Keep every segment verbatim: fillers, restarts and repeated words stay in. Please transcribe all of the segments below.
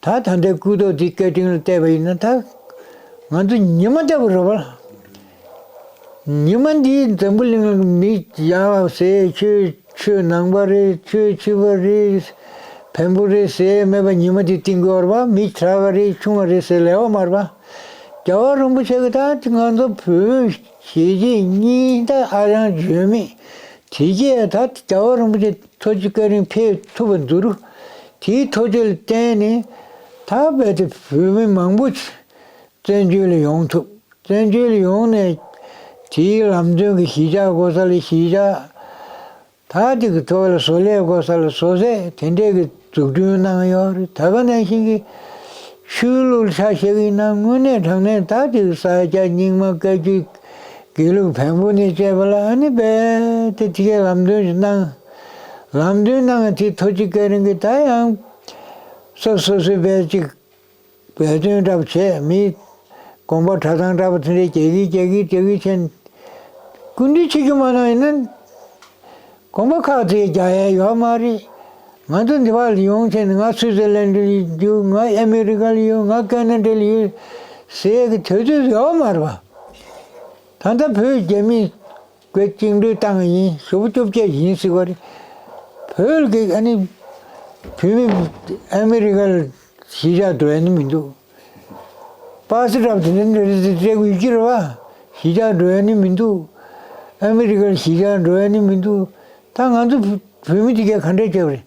ད་ད་ལྟའི་སྐུ་ཐོག་འདི་སྐད་འཕྲིན་ལ་བལྟས་པ་ཡིན་ན། ད་ང་ཚོ་ཉི་མ་ལྟ་བུ་རེད་པ། ཉི་མ་འདིའི་འཛམ་བུ་གླིང་ལ་མི་ཡག་ཟེར། ཆོས་ཆོས་ནང་པ་རེད། ཆོས་ཕྱི་པ་རེད། བན་བོན་རེད་ཟེར་མེད་པ། ཉི་མ་འདི་བསྟན་དགོས་པ་རེད་པ། མི་དྲག་ག་རེད། ཆུང་བ་རེད་ཟེར་ལས་པ་མ་རེད་པ། རྒྱལ་བ་རིན་པོ་ཆེ་གིས་ད་ང་ཚོ་བོད་གཞིས་བྱེས་གཉིས་ད་ཨ་ཞང་འཇོལ་མོ་དེ་གས་ད་རྒྱལ་བ་རིན་པོ་ཆེ་ཐུགས་རྗེ་བཀའ་དྲིན་ཕེབས་ཐུབ་པ་འདུག། དེའི་ཐུགས་རྗེ་ལ་བརྟེན་ནས་ད་རྦད་དེ་བོད་མི་མང་པོ་ཅིག་བཙན་བྱོལ་ལ་ཡོང་ཐུབ། བཙན་བྱོལ་ལ་ཡོང་ནས་དེའི་ལམ་སྟོན་གྱི་གཞིས་ཆགས་དགོས་ས་ལ་གཞིས་ཆགས། ད་དེ་གི་ཐོག་ལ་བཟོ་ལས་དགོས་ས་ལ་བཟོ་ལས་དེ་འདྲས་ཀྱི་འཛུགས་སྐྲུན་གནང་ཡོད་རེད། ད་ག་ནང་བཞིན་གྱི་ཆོས་ལུགས་ཆ་བཞག་གི་ཡིན་ན། དངོས་གནས་དྲང་གནས་ད་དེ་གི་ས་སྐྱ་རྙིང་མ་བཀའ་བརྒྱུད་དགེ་ལུགས་བོན་པོ་ནས་བཅས་པ་ལ་ཨ་ནི་རྦད་དེ་དེ་གའི་ལམ་སྟོན་ཞིག་གནང་། ལམ་སྟོན་གནང་། དེ་ཐུགས་རྗེ་བཀའ་དྲིན་གྱིས་ད་ཡང་སོ་སོ་སོའི་རྦད་ཅིག་འབད་བརྩོན་འདྲ་པོ་བྱས། མི་དགོན་པ་གྲྭ་ཚང་འདྲ་པོ་དེ་འདྲས་རྒྱག་གི་རྒྱག་གི་རྒྱག་གི་བྱས། སྐུ་མདུན་ཆིབས་བསྒྱུར་མ་གནང་ཡིན་ན། དགོན་པ་ཁག་ཅིག་རྒྱག་ཡ་ཡོད་མ་རེད། ང་ཚོ་འདི་བར་ལ་ཡོང་བྱས་ནས། ང་སུའི་ཙི་ལན་ཌི་ལ་ཡོད། ང་ཨ་མི་རི་ཀ་ལ་ཡོད། ང་ཁེ་ན་ཌ་ལ་ཡོད་ཟེར་གྱི་དུས་ཚོད་ཡོད་མ་རེད་པ། ད་ལྟ་བོད་རྒྱ་མིས་བཅིངས་འགྲོལ་བཏང་ཡིན། ཞེ་པོ་སྐྱོ་སྐྱོ་ཡིན་ཟེར་བ་རེད། བོད་ཀྱི་ཨ་ནི་བོད་མི་ཨ་མི་རི་ཀ་ལ་གཞིས་ཆགས་འགྲོ་ཡ་ནི་མི་འདུག། པ་སེ་འདྲ་པོ་དེ་འདྲ་འདྲ་རེ་རེ་སྤྲད་དགོས་ཀྱི་རེད་པ། གཞིས་ཆགས་འགྲོ་ཡ་ནི་མི་འདུག། ཨ་མི་རི་ཀར་གཞིས་ཆགས་འགྲོ་ཡ་ནི་མི་འདུག། ད་ང་ཚོ་བོད་མི་དེ་གས་ག་འདྲས་བྱས་པ་རེད།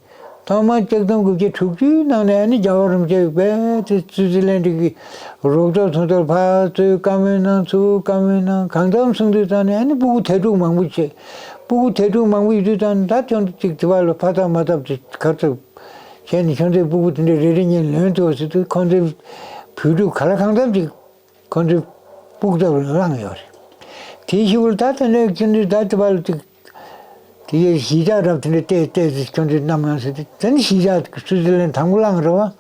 ཐོག་མར་ཆིག་སྟོང་དགུ་བརྒྱ་དྲུག་ཅུའི་ནང་ནས་ཨ་ནི་རྒྱལ་བ་རིན་པོ་ཆེ་རྦད་དེ་སུའི་ཙི་ལན་ཌི་གི་རོགས་ཚོགས་ཚོགས་འདུར་ཕར་ཚུར་བཀའ་མོལ་གནང་ཚུར་བཀའ་མོལ་གནང་། གང་འཚམ་གསུང་དུས་ཙང་ནས་ཨ་ནི་སྤུ་གུ་དྭ་ཕྲུག་མང་པོ་བྱས། སྤུ་གུ་དྭ་ཕྲུག་མང་པོ་ཡོད་དུས་ཙང་ནས། ད་ཁྱོད་ཚོ་ཅིག་དེ་བར་ལ་ཕ་ཐབས་མ་ཐབས་ཅིག་ག་ཚོད་བྱས་ནས། ཁྱོད་ཚོའི་སྤུ་གུ་དེ་འདྲ་རེ་རེ་གཉིས་ལོན་ཐུབ་ཟེར་དུས། ཁོང་ཚོའི་བུ་ཕྲུག་ག་ལ་གང་འཚམ་ཅིག་ཁོང་ཚོའི་སྤུ་གུ་ལྟ་བུ་བླངས་ཡོད་རེད། དེའི་གཞུག་ལ་ད་ལྟ་ནས་ཁྱོད་ཚོས་ད་ལྟ་བར་ལ་ཅིག་དེ་གའི་གཞིས་ཆགས་འདྲ་པོ་དེ་འདྲ་བལྟས་བལྟས་ཚེ། ཁྱོད་ཚོས་གནང་ཡང་ཟེར་ཏེ། དེ་ནི་གཞིས་ཆགས་སུའི་ཙི་ལན་ཌི་དང་པོ་བླངས་རེད་པ།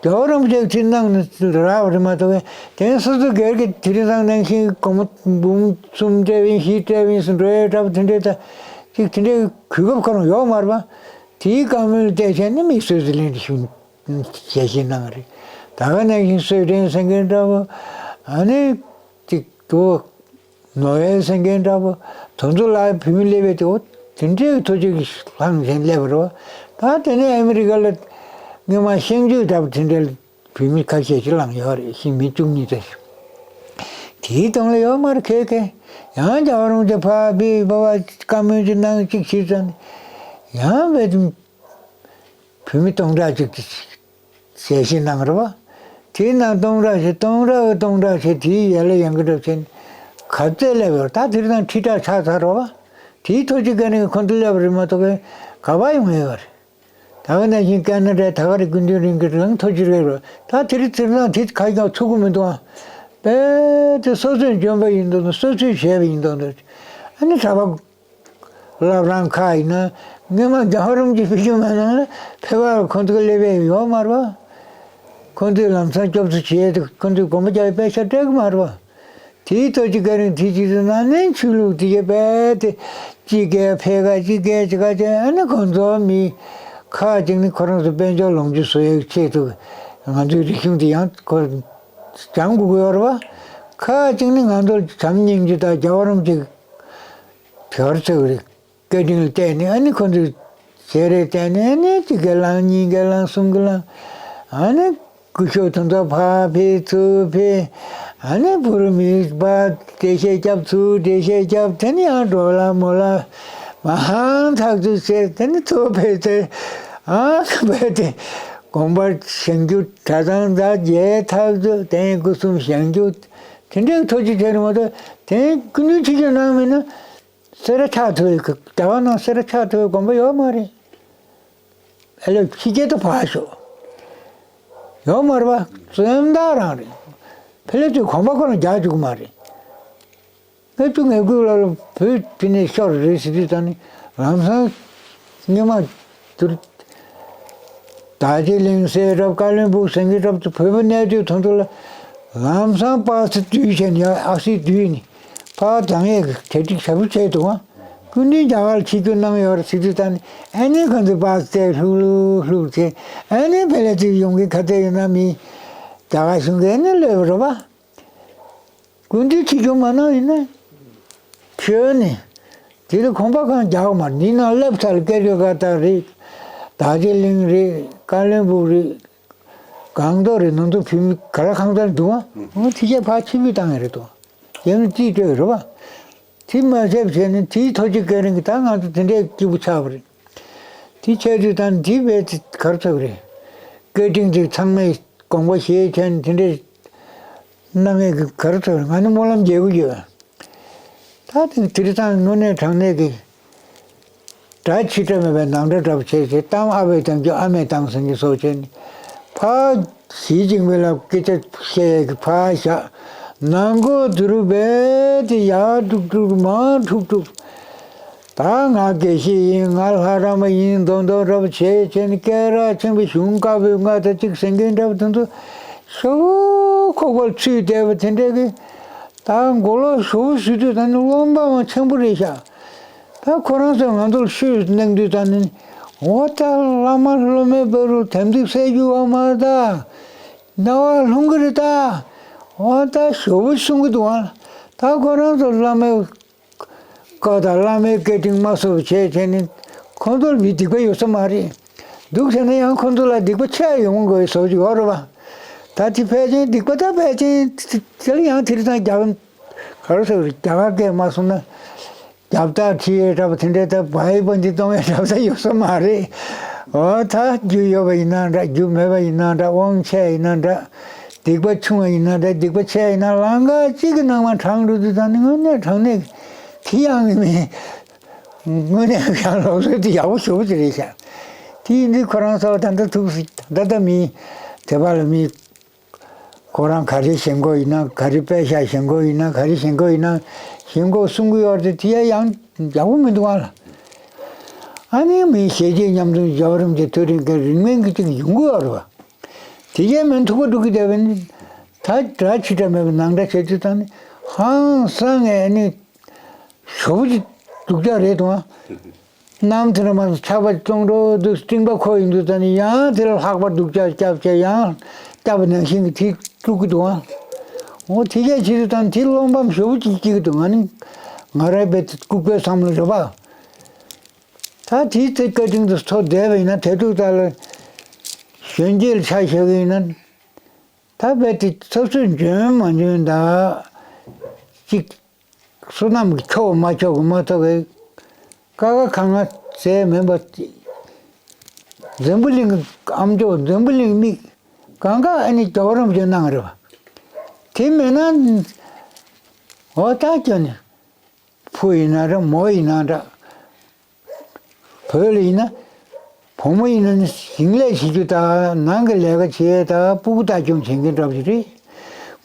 རྒྱལ་བ་རིན་པོ་ཆེས་དེ་གནང་ནས་རག་པ་རེད་མ་གཏོགས། དེ་ནི་སོ་སོ་སྒེར་གྱི་དེ་རིང་སང་ནང་བཞིན་སྒོར་མོ་འབུམ་གསུམ་སྤྲད་པ་ཡིན། བཞི་སྤྲད་པ་ཡིན་ཟེར་འགྲོ་ཡ་འདྲ་པོ་དེ་འདྲའི་ད་ཅིག་དེ་འདྲའི་གོ་སྐབས་ཁོ་རང་ཡོད་མ་རེད་པ། དེའི་བཀའ་མོལ་བལྟས་བྱས་ནས་མི་སུའི་ཙི་ལན་ཌི་ཞུ། ཞལ་བཞེས་གནང་རེད། ད་ག་ནང་བཞིན་གསོལ་ཕྲེང་ཟེར་མཁན་འདྲ་པོ། ཨ་ནི་ཅིག་དུ་ནོ་ཝེལ་ཟེར་མཁན་འདྲ་པོ། དེ་ཚོ་ལ་བོད་མི་སླེབས་པའི་དེ། འོ་དེ་འདྲའི་གི་ཐོ་ཅོ་གི་ལྷང་བཞིན་སླེབས་པ་རེད་པ། ད་དེ་ནས་ཨ་མི་རི་ཀ་ལ་སྔོན་མ་ཤིང་ཆུ་འདྲ་པོ་དེ་འདྲའི་བོད་མི་ཁ་ཤས་ཤིག་ལངས་ཡོད་རེད། ཤིང་མི་བཅུ་གཉིས་ཙམ་ཞིག། དེའི་གདོང་ལ་ཡོད་མ་རེད། ཁེ་ཁེ་ཡང་རྒྱལ་བ་རིན་པོ་ཆེ་ཕར་ཕེབས། ཕར་བཀའ་མོལ་ཅིག་གནང་། ཅིག་བྱས་ཙང་ནས་ཡང་བས་བོད་མི་སྟོང་ཕྲག་ཅིག་ཞལ་བཞེས་གནང་རེད་པ། དེའི་ནང་སྟོང་ཕྲག་བྱས། སྟོང་ཕྲག་གི་སྟོང་ཕྲག་བྱས། དེའི་ཡན་ལག་ཡང་གི་འདྲ་བྱས་ནས་ག་ཚོད་སླེབས་ཡོད་རེད། ད་དེ་རིང་ཁྲི་ཕྲག་ཆགས་ཚར་རེད་པ། དེའི་ཐོ་ཅོ་ག་ནས་ཁོང་ཚོ་སླེབས་པ་རེད་མ་གཏོགས་ག་པར་ཡོང་ཡོད་རེད། ད་ག་ནང་བཞིན་ཀ་ན་ཌའི་ད་ག་རེ་སྐུ་མདུན་རིང་གི་རང་ཐོ་ཅོ་རེད་རེད། ད་དེ་རིང་དེ་རིང་དེ་ག་ཡང་ཚུགས་ཀྱི་མི་འདུག་ཨ། རྦད་དེ་སོ་སོས་འཇོན་པ་ཡིན་མདོག་མདོག། སོ་སོས་བྱས་པ་ཡིན་མདོག་མདོག། ཨ་ནི་གྲྭ་པ་བླ་བྲང་ཁག་ཡིན་ན། སྔོན་མ་རྒྱལ་བ་རིན་པོ་ཆེ་ཕེབས་རྒྱུ་མ་གནང་ལ་ཕེབས་པར་ཁོང་ཚོ་སླེབས་པ་ཡོད་མ་རེད་པ། ཁོང་ཚོས་ལམ་སང་སྐྱོབ་གསོ་བྱས་ཏེ། ཁོང་ཚོས་དགོན་པ་རྒྱག་པའི་པེ་ཤག་སྤྲད་ཀྱི་མ་རེད་པ། དེའི་ཐོ་ཅོ་ག་རིང་དེ་ཅིག་ཏུ་ན་ནིང་ཆོས་ལུགས་དེ་གས་རྦད་དེ་གཅིག་གིས་ཕེབས་ག་གཅིག་གིས་ཅིག་ག་བྱས། ཨ་ནི་ཁོང་ཚོ་མི་ཁག་ཅིག་ནི་ཁོ་རང་ཚོ་དཔལ་འབྱོར་ལོངས་སྤྱོད་བཟོ་ཡའི་ཆེད་དུ་ང་ཚོའི་རིག་གཞུང་དེ་ཡང་ཁོ་སྦྱང་དགོས་ཀྱི་ཡོད་རེད་པ། ཁག་ཅིག་ནི་ང་ཚོར་བྱམས་སྙིང་རྗེ་དང་རྒྱལ་བ་རིན་པོ་ཆེ་དེ་བར་ཚོད་རེད། བཀའ་དྲིན་ལ་བརྟེན་ནས་ཨ་ནི་ཁོ་ཚོས་ཞལ་རས་བསྟན་ནས། ཨ་ནི་གཅིག་གིས་བླངས། གཉིས་གིས་བླངས། གསུམ་གྱིས་བླངས། ཨ་ནི་སྐུ་ཞབས་དོན་གྲུབ་ཕར་ཕེབས་ཚུར་ཕེབས། ཨ་ནི་བོད་མི་ཕར་འགྲེལ་བཤད་རྒྱབ་ཚུར་འགྲེལ་བཤད་རྒྱབ། དེ་ནས་ཡང་འགྲོ་ལ་མོ་ལ་མ་ཧང་ཐག་ཚོད་བྱས། དེ་ནས་ཚུར་ཕེབས་ཚེ་ཨ་ཁ་བས་ཏེ་དགོན་པ་བཞེངས་རྒྱུ། གྲྭ་ཚང་དང་མཇལ་ཐག་ཚོད། དེ་ནས་སྐུ་གསུམ་བཞེངས་རྒྱུ། དེ་འདྲའི་ཐོ་ཅོ་བྱས་རེད་མ་གཏོགས། དེ་སྐུ་མདུན་ཆིབས་བསྒྱུར་གནང་མེད་ན། སེ་ར་ཕྱག་ཐུབ་པའི། རྒྱ་གར་ནང་སེ་ར་ཕྱག་ཐུབ་པའི་དགོན་པ་ཡོད་མ་རེད། ཨ་ལས་ཕྱི་རྒྱལ་དུ་ཕར་ཤོག། ཡོད་མ་རེད་པ། བཙོན་བདག་རང་རེད། ཕལ་ཆེར་དགོན་པ་ཁོ་རང་རྒྱག་བཅུག་གི་མ་རེད། ལྔ་བཅུ་ང་དགུ་ལོ་ལ་བོད་ཕྱི་ནས་ཤོར་རེད་ཟེར་དུས་ཙང་ནས། ལམ་སང་སྔོན་མ་དུར་རྡོ་རྗེ་གླིང་ཟེར་རབ། བཀའ་བློན་སྦུག་ཟེར་མཁན་རབ་ཚོ་བོད་པ་གནས་སྡོད་ཐོན་ཐོན་ལ། ལམ་སང་པ་སེ་བསྡུས་བྱས་ནས། ཨ་སེ་བསྡུས་ནས་ཕར་བགྲང་ཡས་ཀྱི་གྲ་སྒྲིག་ཞེ་པོ་བྱས་འདུག་ཨ། སྐུ་མདུན་རྒྱ་གར་ཆིབས་བསྒྱུར་གནང་ཡོད་རེད་ཟེར་དུས་ད་ནི་ཨ་ནི་ཁོང་ཚོས་པཱས་བཙལ་ལྷུག་ལྷུག་ལྷུག་བྱས། ཨ་ནི་ཕེ་ལེ་ཚུར་ཡོང་གི་ཁ་གཏད་ཡོད་ན་མི་རྒྱ་གར་གཞུང་གིས་ཨ་ནི་གློད་པ་རེད་པ། སྐུ་མདུན་ཆིབས་བསྒྱུར་མ་གནང་ཡིན་ན། ཁྱོད་ནི། དེ་ལ་ཁང་པ་གང་རྒྱག་མ་རེད། འདི་ནང་སླེབས་ཚར་ལ་ཀེ་རི་ཀ་ཏ་རེད། རྡོ་རྗེ་གླིང་རེད། ཀ་ལོན་སྦུག་རེད། སྒང་ཏོག་རེད། ནང་དུ་བུད་མེད་ག་ར་ཁང་གཏམ་འདུག་ཨ། འོ་དེ་རྗེས་ཕར་ཕྱིར་འབུད་བཏང་ཡ་རེད་དོ། ཡང་ན་རྩིས་སྤྲོད་རེད་པ། དེ་མ་ཟད་བྱས་ནས་དེའི་ཐོག་ཆེ་སྐད་རིང་གི་ད་ང་ཚོ་དེ་འདྲའི་སྐྱིད་པོ་ཆགས་པ་རེད། དེ་ཆགས་དུས་ད་འདི་བས་དེ་ག་རེ་ཆགས་ཀྱི་རེད། སྐད་འཕྲིན་དེ་ཚང་མས་དགོངས་པ་བཞེས་བྱས་ནས་དེ་འདྲའི་གནང་ཡས་ཀྱི་ག་རེ་ཆགས་རེད། ང་ནི་སྨོན་ལམ་རྒྱག་གི་ཡོད། ད་དེ་དེ་རིང་ད་དངོས་གནས་དྲང་གནས་ཀྱི་སྒྲ་ཆེ་ཕྲ་མེད་པའི་ནང་སྒྲ་འདྲ་པོ་བྱས་བྱས། གཏམ་ཨ་ཕས་གཏམ་རྒྱུ་ཨ་མས་གཏམ་གསུང་རྒྱུ་སོགས་བྱས་ནས། ཕར་ཞི་ཅིན་ཕིང་ལ་སྐད་ཆ་བཤད་ཀྱི་ཕར་བཞག། ནང་ཁུལ་དུ་རུ་བས་དེ་ཡར་དཀྲུག་དཀྲུག་མར་འཁྲུག་འཁྲུག། ད་ང་དགེ་བཤེས་ཡིན། ང་ལྷ་རམས་པ་ཡིན། མདོག་མདོག་འདྲ་པོ་བྱས་བྱས་ནས། སྐད་གྲགས་ཆེན་པོ་གཞུང་བཀའ་པོད་ལྔ་དང་གཅིག་ཟེར་མཁན་འདྲ་པོ་དེ་ཚོ་ཞོ་ཁོག་པར་ཚུད་བསྡད་པ་དེ་འདྲ་གི། ད་མགོ་ལོག་ཞོ་བོ་ཞུ་དུས་ད་ནི་རློམ་པའང་ཆེན་པོ་རེད་ཤག། ད་ཁོ་རང་ཚོས་ང་ཚོར་ཤོད་གནང་དུས་ད་ནི། འོ་ད་བླ་མ་སློབ་མའི་བར་དུ་དམ་ཚིག་གསལ་རྒྱུ་བ་མ་ད། སྣང་བ་ལྷུང་གི་རེད་ད། འོ་ད་ཞོ་བོ་གསུང་གི་འདུག་ཨ། ད་ཁོ་རང་ཚོ་བླ་མའི་བཀའ་དང་བླ་མའི་སྐད་འཕྲིན་མ་སོར་བྱས་བྱས་ནས། ཁོང་ཚོར་མི་སྡིག་པ་ཡོད་ས་མ་རེད། འདུག་བྱས་ན་ཡང་ཁོང་ཚོ་ལ་སྡིག་པ་ཆེ་ཡོང་དགོས་བཟོ་ཅིག་ཡོད་རེད་པ། ད་དེ་ཕལ་ཆེར་སྡིག་པ་ད་ཕལ་ཆེར་དེ་ལ་ཡང་དེ་རིང་ད་རྒྱ་གར་ག་རེ་ཟེར། རྒྱ་གར་སྐད་མ་སོང་ན། རྒྱབ་རྟགས་ཁྲིད་ཡས་འདྲ་པོ་དེ་འདྲའི་ད་བའི་པ་འདི་གཏོང་ཡས་འདྲ་པོ་ད་ཡོད་ས་མ་རེད། འོ་ད་རྒྱུ་ཡོད་པ་ཡིན་ན་འདྲ། རྒྱུ་མེད་པ་ཡིན་ན་འདྲ། དབང་ཆེ་ཡིན་ན་འདྲ། སྡིག་པ་ཆུང་བ་ཡིན་ན་འདྲ། སྡིག་པ་ཆེ་ཡིན་ན་ལམ་ཁ་གཅིག་གི་ནང་མ་དྲངས་འགྲོ་དུས་ད་ནི་དངོས་གནས་དྲང་གནས་དེ་ཡང་མི་དངོས་གནས་ཡང་ལོག་སྲོལ་དེ་ཡག་པོ་ཞེ་པོ་ཅིག་རེད་ཤག། དེ་ཡིན་དུས་ཁོ་རང་ཚོ་ད་ལྟ་ཐུགས་སུ་ད་ལྟ་མི་དེ་པ་ལ་མི། ཁོ་རང་ག་རེ་བཞེངས་དགོས་ཡིན་ན། ག་རེ་པད་ཤག་བཞེངས་དགོས་ཡིན་ན། ག་རེ་བཞེངས་དགོས་ཡིན་ན། བཞེངས་དགོས་གསུང་གི་ཡོད་རེད་དེ། དེ་ཡང་ཡག་པོ་མི་འདུག་ཨ་ལ། ཨ་ནི་མི་ཞལ་གྱིས་མཉམ་འཛོམས་རྒྱལ་བ་རིན་པོ་ཆེ་ཐུགས་རིང་གི་རིང་མིན་གྱི་ཅིག་ཡོང་གི་ཡོད་རེད་པ། དེ་གས་མིན་ཐུག་པ་འགྲོ་གི་བསྡད་པ་ནི། ད་སྒྲ་ཆེ་ཕྲ་མེད་པའི་ནང་སྒྲ་བྱེད་དུས་ད་ནི་ཧང་སང་ངས་ཨ་ནི། ཞོ་བོ་ཅིག་སྡུག་ཅག་རེད་དོ། གནམ་དེ་ལ་མར་ཆར་པ་བཙོང་འགྲོ་དུས་སྤྲིན་པ་འཁོར་ཡོང་དུས་ད་ནི་ཡང་དེ་ལ་ལྷགས་པ་སྡུག་ཅག་བརྒྱབ་བྱས་ཡང་བརྒྱབ་པ་ནང་བཞིན་གྱི་དེ་དཀྲུག་གི་འདུག་ཨ། འོ་དེ་གས་བྱེད་དུས་ད་ནི་དེ་རློམ་པའམ་ཞོ་བོ་ཅིག་སྐྱེ་གི་འདུག། ང་ནི་ང་རའི་བས་ལྐུགས་པའི་བསམ་བློ་རེད་པ། ད་དེའི་ཚེ་བཀའ་དྲིན་དུ་ཐོབ་བསྡད་པ་ཡིན་ན། དེ་དུས་ད་ལ་གཞོན་སྐྱེས་ལ་ཆ་བཞག་གི་ཡིན་ན། ད་རྦད་དེ་ཚ་སུས་འཇོན་མ་འཇོན་ད་ཅིག། བསོད་ནམས་ཀྱི་ཁྱོག་མ་ཁྱོག་གི་མ་ཐོག་གི་ཀ་ཁ་ག་ང་ཟས་མིན་པ། འཛམ་བུ་གླིང་གི་ཨ་མཆོག། འཛམ་བུ་གླིང་མིག་གང་ག་ཨ་ནི་རྒྱལ་བ་རིན་པོ་ཆེ་གནང་རེད་པ། དེ་མེད་ན། འོ་ད་ཁྱོད་ནི་བུ་ཡིན་ན་འདྲ། མོ་ཡིན་ན་འདྲ། བོད་ལ་ཡིན་ན། བུ་མོ་ཡིན་ན་ནི་ཞིང་ལས་བྱེད་རྒྱུ་དང་། ནང་གི་ལས་ཀ་བྱེད་དང་། སྤུ་གུ་ལྟ་སྐྱོང་བྱེད་མཁན་འདྲ་པོ་ཞིག་རེད།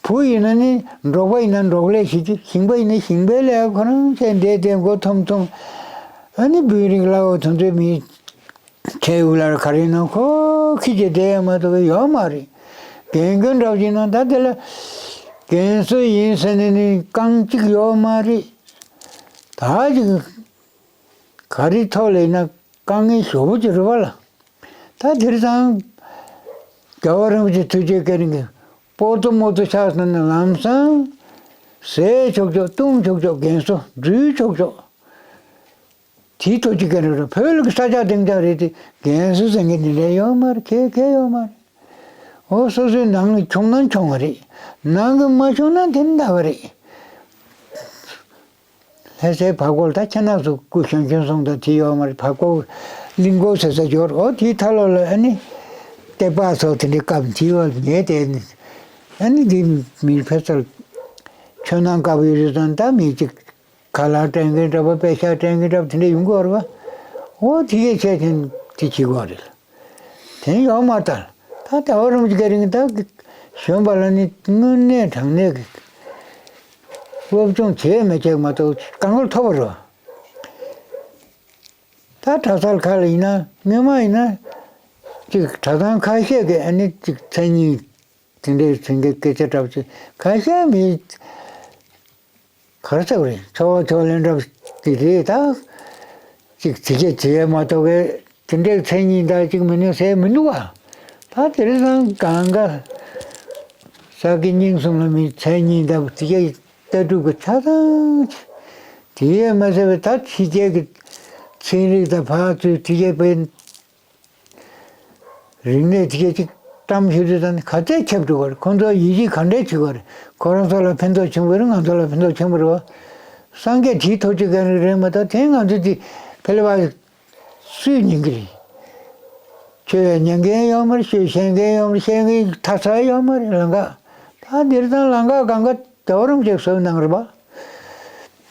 བུ་ཡིན་ན་ནི་འབྲོག་པ་ཡིན་ན་འབྲོག་ལས་བྱེད་རྒྱུ། ཞིང་པ་ཡིན་ན་ཞིང་པའི་ལས་ཀ་ཁོ་རང་བྱས། འདས་དེ་མགོ་འཐོམ་འཐོམ། ཨ་ནི་བུ་རིགས་ལ་འོ་དོན་དུ་མི་ཁྱེད་འུ་ལར་ག་རེ་ན་ཁོ་ཁི་ཅེ་བསྡད་ཡ་མ་གཏོགས་ཡོད་མ་རེད། རྒན་རྒོན་འདྲ་པོ་ཞིག་ན་ད་དེ་ལ་རྒན་གསོ་ཡིན་ཟེར་ནས་ནི་རྐང་གཅིག་ཡོད་མ་རེད། ད་ཅིག་ག་རེ་ཐོག་ལ་ཡིན་ན་དཀའ་ངལ་ཞེ་པོ་ཅིག་རེད་པ་ལ། ད་དེ་རིང་ཙང་རྒྱལ་བ་རིན་པོ་ཆེ་ཐུགས་རྗེ་བཀའ་དྲིན་གྱིས་སྤོ་ཏོ་རྨོ་ཏོ་ཆགས་སོང་ན་ལམ་སང་ཟས་ཆོག་ཆོག་བཏུང་ཆོག་ཆོག་རྒན་གསོ་འགྲུལ་ཆོག་ཆོག། དེའི་ཐོག་ཅིག་ག་རེ་རེད། བོད་ལ་གི་ས་ཆ་སྟེང་ཆ་རེད་དེ། རྒན་གསོ་ཟེར་མཁན་དེ་འདྲ་ཡོད་མ་རེད། གལ་གལ་ཡོད་མ་རེད། འོ་སོ་སོའི་ནང་གི་བྱུང་ན་བྱུང་བ་རེད། ནང་གི་མ་བྱུང་ན་དེ་འདྲ་བ་རེད། ལྷ་སའི་བར་སྐོར་ད་ཁྱེད་རྣམ་ཚོ་སྐུ་གཞོན་གཞོན་སོང་ད་དེ་ཡོད་མ་རེད། བར་སྐོར་གླིང་སྐོར་ཟེར་ས་ཡོད་རེད། འོ་དེའི་ཐ་ལོ་ལ་ཨ་ནི་སྟེགས་པ་ཚོ་དེ་འདྲའི་སྐབས་དེའི་བར་ཉལ་བསྡད་ནས། ཨ་ནི་དེ་མི་ཕལ་ཆེར་ཆོས་ནང་དཀར་པོའི་རི་ཚང་ད་མི་གཅིག་ཁ་ལག་སྤྲད་མཁན་འདྲ་པོ། པད་ཤག་སྤྲད་མཁན་འདྲ་པོ་དེ་འདྲ་ཡོང་གི་ཡོད་རེད་པ། འོ་དེ་གས་བྱས་དེ་དེ་བྱེད་དགོས་རེད། དེ་ཡོད་མ་རེད། ད་ད་བ་རིན་པོ་ཆེ་བཀའ་དྲིན་ད་གཞོན་པ་ལ་ནི་དངོས་གནས་དྲང་གནས་ཀྱི་སློབ་སྦྱོང་བྱས་མི་བྱས་མ་གཏོགས་དཀའ་ངལ་ཐོབ་པ་རེད། ད་གྲྭ་སར་ཁག་ལ་ཡིན་ན། སྔོན་མ་ཡིན་ན་ཅིག་གྲྭ་ཚང་ཁ་ཤས་ཀྱིས་ཨ་ནི་ཅིག་མཚན་ཉིད་དེ་འདྲའི་མཚན་གྱི་སྐད་ཆ་འདྲ་པོ་ཅིག་ཁ་ཤས་མི། ག་རེ་ཟེར་དགོས་རེད། ཚོ་བ་ཚོ་ལེན་གྲབས་དེ་རེད་ད། ཅིག་དེ་སྐད་བྱེད་ཡས་མ་གཏོགས་གི་དེ་འདྲའི་མཚན་ཉིད་འདྲ་ཅིག་མི་ནུས་ཟེར་མི་འདུག་བ། ད་དེ་རིང་སང་གང་ག་ས་དགེ་རྙིང་གསུམ་ལ་མི་མཚན་ཉིད་འདྲ་དེ་སྐད་ལྟ་གྲུབ་ཀྱི་ཆ་ཚང་། དེ་ཡས་མ་ཟད་པའི་ད་ཕྱི་རྒྱལ་གྱི་ཚན་རིག་དང་ཕར་ཚུར་དེ་སྐད་པའི་རིག་གནས་དེ་སྐད་ཅིག་གཏམ་ཞུ་དུས་ད་ནི་ག་ཚད་ཁྱབ་འགྲོ་བ་རེད། ཁོང་ཚོ་ཡིད་ཆེས་ག་འདྲས་བྱེད་པ་རེད། ཁོ་རང་ཚོ་ལ་ཕན་ཐོགས་ཆེན་པོ་རེད། ང་ཚོ་ལ་ཕན་ཐོགས་ཆེན་པོ་རེད་བ། སངས་རྒྱས་དེའི་ཐོག་ཅིག་ག་རེ་རེད་མ་གཏོགས་དེ་ང་ཚོ་དེ་ཕལ་བ་སུས་ཉན་གི་རེད། ཆོས་ཡང་ཉན་མཁན་ཡོད་མ་རེད། ཆོས་བཤད་མཁན་ཡོད་མ་རེད། བཤད་མཁན་ཐ་ས་ཡོད་མ་རེད། ལམ་ཁ་ད་འདིར་དང་ལམ་ཁ་གང་ག་རྒྱལ་བ་རིན་པོ་ཆེས་བཟོས་གནང་རེད་པ།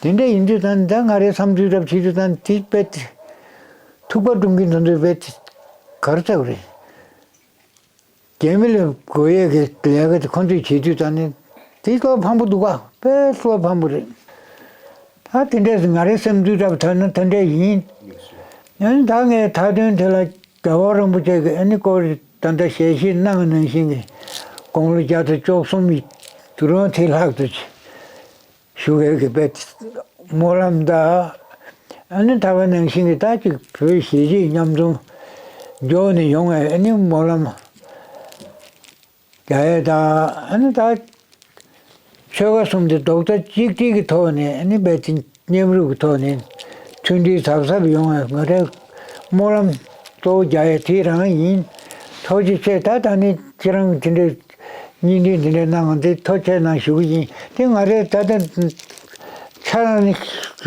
དེ་འདྲ་ཡིན་དུས་ད་ནི་ད་ང་རའི་བསམ་ཚུལ་རབ་བྱེད་དུས་ད་ནི་དེ་དཔེ་ཐུག་པ་སྒྲུབ་མཁན་དེ་ཚོས་དཔེ་ག་རེ་ཟེར་དགོས་རེད། རྒྱ་མི་ལ་དགོས་ཡས་ཀྱི་ལས་ཀ་དེ་ཁོ་ཚོས་བྱེད་དུས་ད་ནི་དེ་བློ་ཕམ་པོ་འདུག་ག་དཔེ་བློ་ཕམ་པོ་རེད། ད་དེ་འདྲས་ང་རའི་སེམས་འདུལ་གྲབས་ཐོན་ན་དེ་འདྲས་ཡིན། ཨ་ནི་ད་ངས་མཐའ་དོན་དེ་ལ་རྒྱལ་བ་རིན་པོ་ཆེ་གི་ཨ་ནི་སྐོར་ད་ལྟ་ཞལ་བཞེས་གནང་བ་ནང་བཞིན་གྱི་དགུང་ལོ་བརྒྱ་དང་བཅུ་གསུམ་ཡི་དུས་རང་དེ་ལྷག་ཏུ་བཞུགས་ཡས་ཀྱི་དཔེ་སྨོན་ལམ་དང་། ཨ་ནི་ད་ག་ནང་བཞིན་གྱི་ད་ཅིག་བོད་གཞིས་བྱེས་མཉམ་འཛོམས་མགྱོགས་ནས་ཡོང་བའི་ཨ་ནི་སྨོན་ལམ་རྒྱག་ཡས་དང་། ཨ་ནི་ད་ཆོལ་ཁ་གསུམ་དེ་རྡོག་རྩ་གཅིག་སྒྲིལ་གྱི་ཐོག་ནས་ཨ་ནི་རྦད་དེ་མཉམ་རུབ་ཀྱི་ཐོག་ནས་མཐུན་སྒྲིལ་གཟབ་གཟབ་ཡོང་བའི་ང་རའི་སྨོན་ལམ་གཙོ་བོ་རྒྱག་ཡས་དེ་རང་ཡིན། ཐུགས་རྗེ་ཆེ། ད་ད་ནི་ཁྱེད་རང་གི་དེ་འདྲའི་བརྙན་འཕྲིན་དེ་འདྲའི་གནང་བ་འདི་ཐུགས་རྗེ་ཆེ་གནང་ཞུ་གི་ཡིན། དེ་ང་རའི་ད་ལྟ་ཆ་རང་ནི་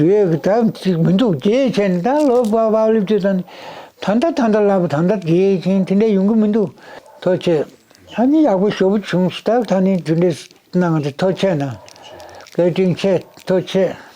ཡོད་གི་ད་ཅིག་མི་འདུག་རྗེས་བྱས་ནས་ད་ལོ་བག་བག་ལེབ་ཅིག་ད་ནི་ད་ལྟ་ད་ལྟ་ལབ་ད་ལྟ་རྗེས་བྱས་དེ་འདྲ་ཡོང་གི་མི་འདུག་ཐུགས་རྗེ་ཆེ། ཨ་ནི་ཡག་པོ་ཞེ་པོ་བྱུང་སོང་། ད་ད་ནི་དེ་འདྲའི་གནང་བ་དེ་ཐུགས་རྗེ་ཆེ་གནང་། བཀའ་དྲིན་ཆེ། ཐུགས་རྗེ་ཆེ།